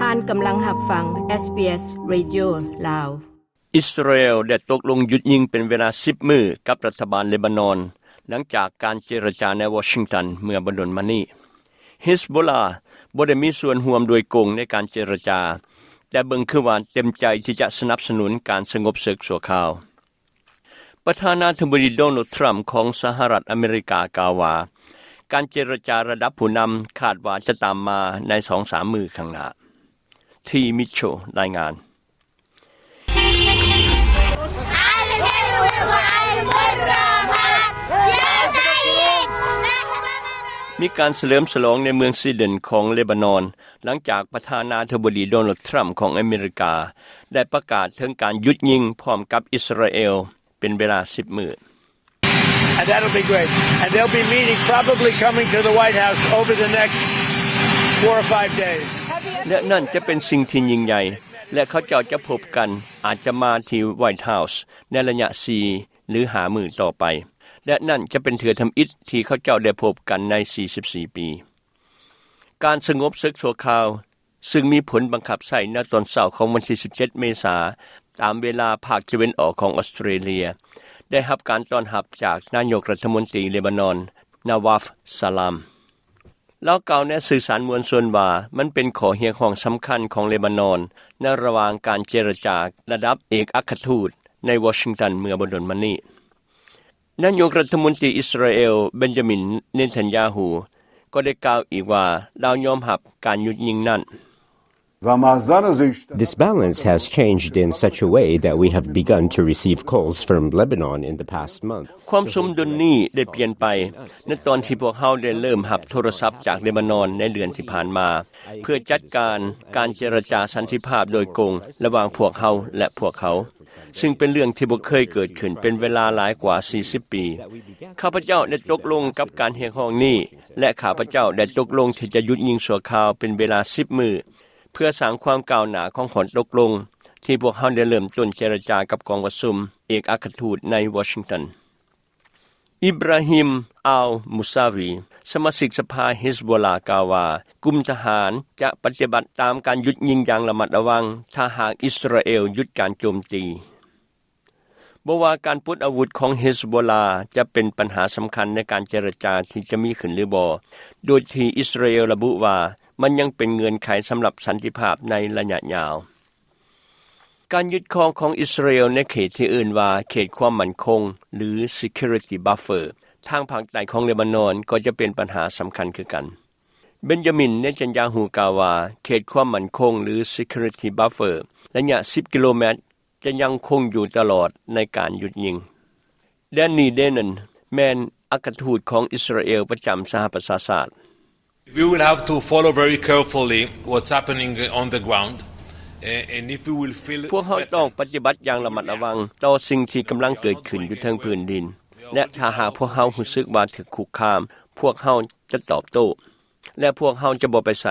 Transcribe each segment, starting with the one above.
ທ່ານກຳລັງຮັບຟັງ ເອສບີເອສ Radio ລາວ. ອິດສະຣາເອວໄດ້ຕົກລົງຢຸດຍິງເປັນເວລາສິບມື້ກັບລັດຖະບານເລບານອນ ຫຼັງຈາກການເຈລະຈາໃນວໍຊິງຕັນເມື່ອບໍ່ດົນມານີ້. ຮິດໂບລາບໍ່ໄດ້ມີສ່ວນຮ່ວມໂດຍກົງໃນການເຈລະຈາ, ແຕ່ເບິ່ງຄືວ່າເຕັມໃຈທີ່ຈະສະໜັບສະໜູນການສະຫງົບເສິກຊົ່ວຄາວ. ປະທານາທິບໍດີ ໂດນັລ ທຣຳ ຂອງສະຫະລັດອາເມລິກາກ່າວວ່າ ການເຈລະຈາລະດັບຜູ້ນຳຄາດວ່າຈະຕາມມາໃນສອງສາມມື້ຂ້າງໜ້າ. ທີ ມິດເຊລ ລາຍງານ. ມີການສະເຫຼີມສະຫຼອງໃນເມືອງຊີເດັນຂອງເລບານອນ ຫຼັງຈາກປະທານາທິບໍດີ ໂດນັລ ທຣຳ ຂອງອາເມລິກາ ໄດ້ປະກາດເຖິງການຢຸດຍິງພ້ອມກັບອິດສະຣາເອວເປັນເວລາສິບມື້. And that'll be great. And they'll be meeting, probably coming to the White House over the next four or five days. ແລະນັ້ນຈະເປັນສິ່ງທີ່ຍິ່ງໃຫຍ່ ແລະ ເຂົາເຈົ້າຈະພົບກັນ, ອາດຈະມາທີ່ White House ໃນໄລຍະສີ່ ຫຼື ຫ້າມື້ຕໍ່ໄປ ແລະ ນັ້ນຈະເປັນເທື່ອທຳອິດທີ່ເຂົາເຈົ້າໄດ້ພົບກັນໃນສີ່ສິບສີ່ປີ. ການສະຫງົບເສິກຊົ່ວຄາວ ຊຶ່ງມີຜົນບັງຄັບໃຊ້ໃນຕອນເຊົ້າຂອງວັນທີສິບເຈັດ ເມສາ ຕາມເວລາພາກຕາເວັນອອກຂອງອອສເຕຣເລຍ ໄດ້ຮັບການຕ້ອນຮັບຈາກນາຍົກລັດຖະມົນຕີເລບານອນ ນາວາຟ ຊາລາມ. ລາວກ່າວໃນສື່ສານມວນຊົນວ່າ ມັນເປັນຂໍ້ຮຽກຮ້ອງສຳຄັນຂອງເລບານອນ ໃນລະຫວ່າງການເຈລະຈາລະດັບເອກອັກຄະທູດໃນວໍຊິງຕັນເມື່ອບໍ່ດົນມານີ້. ນາຍົກລັດຖະມົນຕີອິດສະຣາເອວ ເບນຈາມິນ ເນທັນຍາຮູ້ ກໍໄດ້ກ່າວອີກວ່າ ລາວຍອມຮັບການຢຸດຍິງນັ້ນ. This balance has changed in such a way that we have begun to receive calls from Lebanon in the past month. ຄວາມສົມດຸນນີ້ໄດ້ປ່ຽນໄປ ໃນຕອນທີ່ພວກເຮົາໄດ້ເລີ່ມຮັບໂທລະສັບຈາກເລບານອນໃນເດືອນທີ່ຜ່ານມາ ເພື່ອຈັດການການເຈລະຈາສັນຕິພາບໂດຍກົງລະຫວ່າງພວກເຮົາ ແລະ ພວກເຂົາ. ຊຶ່ງເປັນເລື່ອງທີ່ບໍ່ເຄີຍເກີດຂຶ້ນເປັນເວລາຫຼາຍກວ່າສີ່ສິບປີ. ຂ້າພະເຈົ້າໄດ້ຕົກລົງກັບການຮຽກຮ້ອງນີ້ ແລະ ຂ້າພະເຈົ້າໄດ້ຕົກລົງທີ່ຈະຢຸດຍິງຊົ່ວຄາວເປັນເວລາສິບມື້ ເພື່ອສ້າງຄວາມກ້າວໜ້າຂອງຂໍ້ຕົກລົງທີ່ພວກເຮົາໄດ້ເລີ່ມຕົ້ນເຈລະຈາກັບກອງປະຊຸມເອກອັກຄະທູດໃນວໍຊິງຕັນ. ອິບຣາຮິມ ອາລ ມຸຊາວີ ສະມາຊິກສະພາຮິດໂບລາ ກ່າວວ່າ ກຸ່ມທະຫານຈະປະຕິບັດຕາມການຢຸດຍິງຢ່າງລະມັດລະວັງ ຖ້າຫາກອິດສະຣາເອວຢຸດການໂຈມຕີ. ບໍ່ວ່າການປົດອາວຸດຂອງຮິດໂບລາຈະເປັນບັນຫາສຳຄັນໃນການເຈລະຈາທີ່ຈະມີຂຶ້ນຫຼືບໍ່, ໂດຍທີ່ອິດສະຣາເອວລະບຸວ່າມັນຍັງເປັນເງື່ອນໄຂສຳລັບສັນຕິພາບໃນໄລຍະຍາວ. ການຍຶດຄອງຂອງອິດສະຣາເອວໃນເຂດທີ່ເອີ້ນວ່າເຂດຄວາມໝັ້ນຄົງ ຫຼື Security Buffer ທາງພາກໃຕ້ຂອງເລບານອນກໍຈະເປັນບັນຫາສຳຄັນຄືກັນ. ເບນຈາມິນ ເນທັນຍາຮູ້ ກ່າວວ່າ ເຂດຄວາມໝັ້ນຄົງ ຫຼື Security Buffer ໄລຍະສິບກິໂລແມັດ ຈະຍັງຄົງຢູ່ຕະຫຼອດໃນການຢຸດຍິງ. ແດນນີ ເດນັນ ແມ່ນອັກຄະທູດຂອງອິດສະຣາເອວປະຈຳສະຫະປະຊາຊາດ. We will have to follow very carefully what's happening on the ground, eh, and if we will feel ພວກເຮົາຕ້ອງປະຕິບັດຢ່າງລະມັດລະວັງຕໍ່ສິ່ງທີ່ກຳລັງເກີດຂຶ້ນຢູ່ເທິງພື້ນດິນ ແລະ ຖ້າຫາກພວກເຮົາຮູ້ສຶກວ່າຖືກຄຸກຄາມ, ພວກເຮົາຈະຕອບໂຕ້ ແລະ ພວກເຮົາຈະບໍ່ໄປໃສ.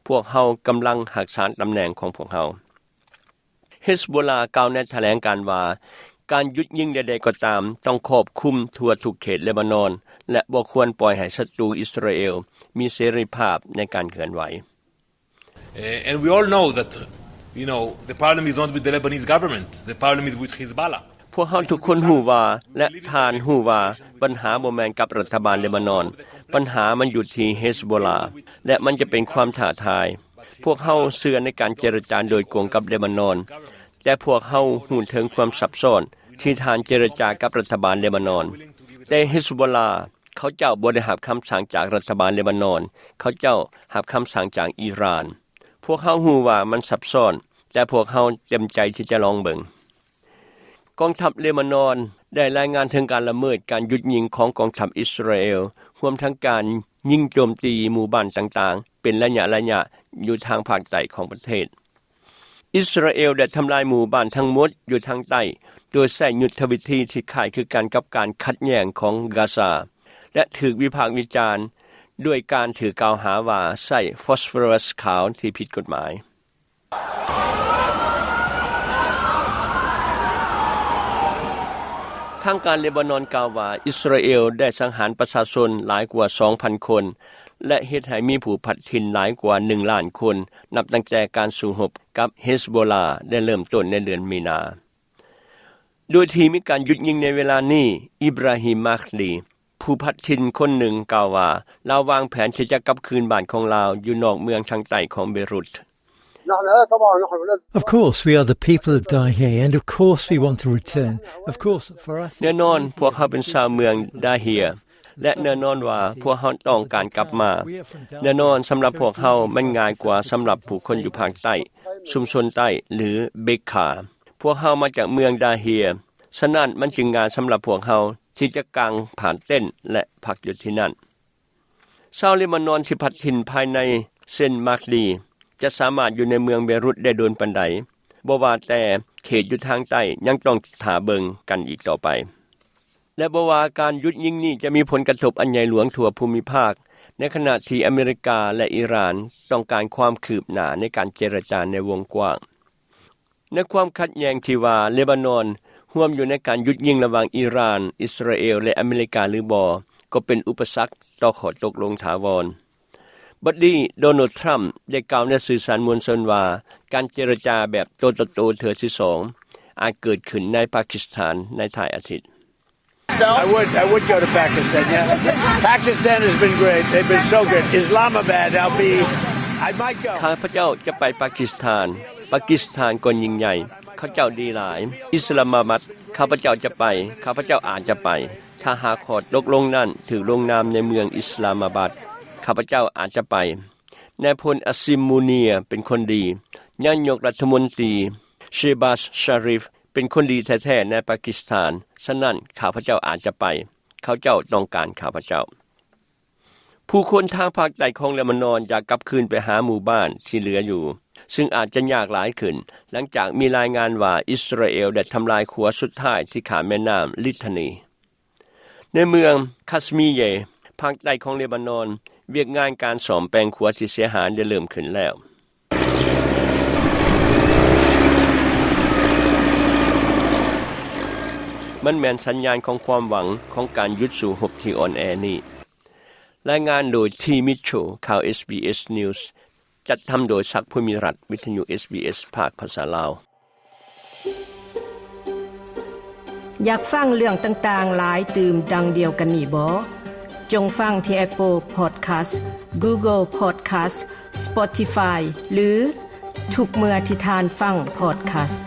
ພວກເຮົາກຳລັງຮັກສາຕຳແໜ່ງຂອງພວກເຮົາ. ຮິດໂບລາກ່າວໃນຖະແຫຼງການວ່າ ການຢຸດຍິງໃດໆກໍຕາມ ຕ້ອງຄອບຄຸມທົ່ວທຸກເຂດເລບານອນ ແລະ ບໍ່ຄວນປ່ອຍໃຫ້ສັດຕູອິດສະຣາເອວມີເສລີພາບໃນການເຄື່ອນໄຫວ. Eh, and we all know that, you know, the problem is not with the Lebanese government, the problem is with Hezbollah. ພວກເຮົາທຸກຄົນຮູ້ວ່າ ແລະ ທ່ານຮູ້ວ່າ ບັນຫາບໍ່ແມ່ນກັບລັດຖະບານເລບານອນ, ບັນຫາມັນຢູ່ທີ່ຮິດໂບລາ ແລະ ມັນຈະເປັນຄວາມທ້າທາຍ. ພວກເຮົາເຊື່ອໃນການເຈລະຈາໂດຍກົງກັບເລບານອນ, ແຕ່ພວກເຮົາຮູ້ເຖິງຄວາມຊັບຊ້ອນທີ່ທ່ານເຈລະຈາກັບລັດຖະບານເລບານອນ. ແຕ່ຮິດໂບລາ ເຂົາເຈົ້າບໍ່ໄດ້ຮັບຄຳສັ່ງຈາກລັດຖະບານເລບານອນ, ເຂົາເຈົ້າຮັບຄຳສັ່ງຈາກອີຣານ. ພວກເຮົາຮູ້ວ່າມັນຊັບຊ້ອນ, ແຕ່ພວກເຮົາເຕັມໃຈທີ່ຈະລອງເບິ່ງ. ກອງທັບເລບານອນໄດ້ລາຍງານເຖິງການລະເມີດການຢຸດຍິງຂອງກອງທັບອິດສະຣາເອວ, ຮວມທັງການຍິງໂຈມຕີໝູ່ບ້ານຕ່າງໆ ເປັນໄລຍະໆ ຢູ່ທາງພາກໃຕ້ຂອງປະເທດ. ອິດສະຣາເອວໄດ້ທຳລາຍໝູ່ບ້ານທັງໝົດຢູ່ທາງໃຕ້ ໂດຍໃຊ້ຍຸດທະວິທີທີ່ຄ້າຍຄືກັນກັບການຂັດແຍ່ງຂອງກາຊາ ແລະ ຖືກວິພາກວິຈານດ້ວຍການຖືກກ່າວຫາວ່າໃຊ້ຟອສຟໍຣັສຂາວທີ່ຜິດກົດໝາຍ. ທາງການເລບານອນກ່າວວ່າ ອິດສະຣາເອວໄດ້ສັງຫານປະຊາຊົນຫຼາຍກວ່າສອງພັນຄົນ ແລະ ເຮັດໃຫ້ມີຜູ້ພັດຖິ່ນຫຼາຍກວ່າໜຶ່ງລ້ານຄົນ ນັບຕັ້ງແຕ່ການສູ້ຮົບກັບເຮສໂບລາໄດ້ເລີ່ມຕົ້ນໃນເດືອນມີນາ. ໂດຍທີ່ມີການຢຸດຍິງໃນເວລານີ້, ອິບຣາຮິມ ມາຄລີ ຜູ້ພັດຖິ່ນຄົນໜຶ່ງກ່າວວ່າ ລາວວາງແຜນທີ່ຈະກັບຄືນບ້ານຂອງລາວຢູ່ນອກເມືອງທາງໃຕ້ຂອງເບຣຸດ. Of course, we are the people of Dahiyeh, and of course we want to return. Of course, for us, ແນ່ນອນ, ພວກເຮົາເປັນຊາວເມືອງດາເຮຍ ແລະ ແນ່ນອນວ່າພວກເຮົາຕ້ອງການກັບມາ. ແນ່ນອນ, ສຳລັບພວກເຮົາ, ມັນງ່າຍກວ່າສຳລັບຜູ້ຄົນຢູ່ພາກໃຕ້, ຊຸມຊົນໃຕ້ ຫຼື ເບກຄາ. ພວກເຮົາມາຈາກເມືອງດາເຮຍ, ສະນັ້ນມັນຈຶ່ງງ່າຍສຳລັບພວກເຮົາທີ່ຈະກາງຜານເຕັນ ແລະ ພັກຢູ່ທີ່ນັ້ນ. ຊາວເລບານອນທີ່ພັດຖິ່ນພາຍໃນເຊັ່ນມາກລີ ຈະສາມາດຢູ່ໃນເມືອງເບຣຸດໄດ້ດົນປານໃດ, ບໍ່ວ່າແຕ່ເຂດຢູ່ທາງໃຕ້ຍັງຕ້ອງຖ້າເບິ່ງກັນອີກຕໍ່ໄປ. ແລະ ບໍ່ວ່າການຢຸດຍິງນີ້ຈະມີຜົນກະທົບອັນໃຫຍ່ຫຼວງທົ່ວພູມິພາກ, ໃນຂະນະທີ່ອາເມລິກາ ແລະ ອີຣານຕ້ອງການຄວາມຄືບໜ້າໃນການເຈລະຈາໃນວົງກວ້າງ. ໃນຄວາມຂັດແຍ່ງທີ່ວ່າເລບານອນຮ່ວມຢູ່ໃນການຢຸດຍິງລະຫວ່າງອີຣານ, ອິດສະຣາເອລ ແລະ ອາເມລິກາຫຼືບໍ່ ກໍເປັນອຸປະສັກຕໍ່ຂໍ້ຕົກລົງຖາວອນ. ບັດນີ້ ໂດນັລ ທຣຳ ໄດ້ກ່າວໃນສື່ສານມວນຊົນວ່າ ການເຈລະຈາແບບໂຕຕໍ່ໂຕເທື່ອທີສອງ ອາດເກີດຂຶ້ນໃນປາກິສຖານໃນທ້າຍອາທິດ. I would, I would go to Pakistan, yeah. Pakistan has been great. They've been so good. Islamabad, I'll be, I might go. ຂ້າພະເຈົ້າຈະໄປປາກິສຖານ. ປາກິສຖານກໍຍິ່ງໃຫຍ່. ເຂົາເຈົ້າດີຫຼາຍ. ອິດສະລາມາບັດ, ຂ້າພະເຈົ້າຈະໄປ. ຂ້າພະເຈົ້າອາດຈະໄປ. ຖ້າຫາກຂໍ້ຕົກລົງນັ້ນຖືກລົງນາມໃນເມືອງອິດສະລາມາບັດ, ຂ້າພະເຈົ້າອາດຈະໄປ. ນາຍພົນ ອາຊິມ ມູເນຍ ເປັນຄົນດີ. ນາຍົກລັດຖະມົນຕີ ເຊບາສ ຊາຣິຟ ເປັນຄົນດີແທ້ໆໃນປາກິສຖານ. ສະນັ້ນ ຂ້າພະເຈົ້າອາດຈະໄປ. ເຂົາເຈົ້າຕ້ອງການຂ້າພະເຈົ້າ. ຜູ້ຄົນທາງພາກໃຕ້ຂອງເລບານອນຢາກກັບຄືນໄປຫາໝູ່ບ້ານທີ່ເຫຼືອຢູ່, ຊຶ່ງອາດຈະຍາກຫຼາຍຂຶ້ນ, ຫຼັງຈາກມີລາຍງານວ່າອິດສະຣາເອລໄດ້ທຳລາຍຂົວສຸດທ້າຍທີ່ຂ້າມແມ່ນ້ຳລິດທານີ. ໃນເມືອງຄາສມີເຢ ພາກໃຕ້ຂອງເລບານອນ, ວຽກງານການສ້ອມແປງຂົວທີ່ເສຍຫາຍໄດ້ເລີ່ມຂຶ້ນແລ້ວ. ມັນແມ່ນສັນຍານຂອງຄວາມຫວັງຂອງການຢຸດສູ້ຮົບທີ່ອ່ອນແອນີ້. ລາຍງານໂດຍ ທີ ມິດເຊລ, ຂ່າວ ເອສບີເອສ News, ຈັດທຳໂດຍ ສັກ ພູມິລັດ, ວິທະຍຸ ເອສບີເອສ ພາກພາສາລາວ. ຢາກຟັງເລື່ອງຕ່າງໆຫຼາຍຕື່ມດັ່ງດຽວກັນນີ້ບໍ? ຈົ່ງຟັງທີ່ Apple Podcast, Google Podcast, Spotify ຫຼື ທຸກເມື່ອທີ່ທ່ານຟັງ Podcast.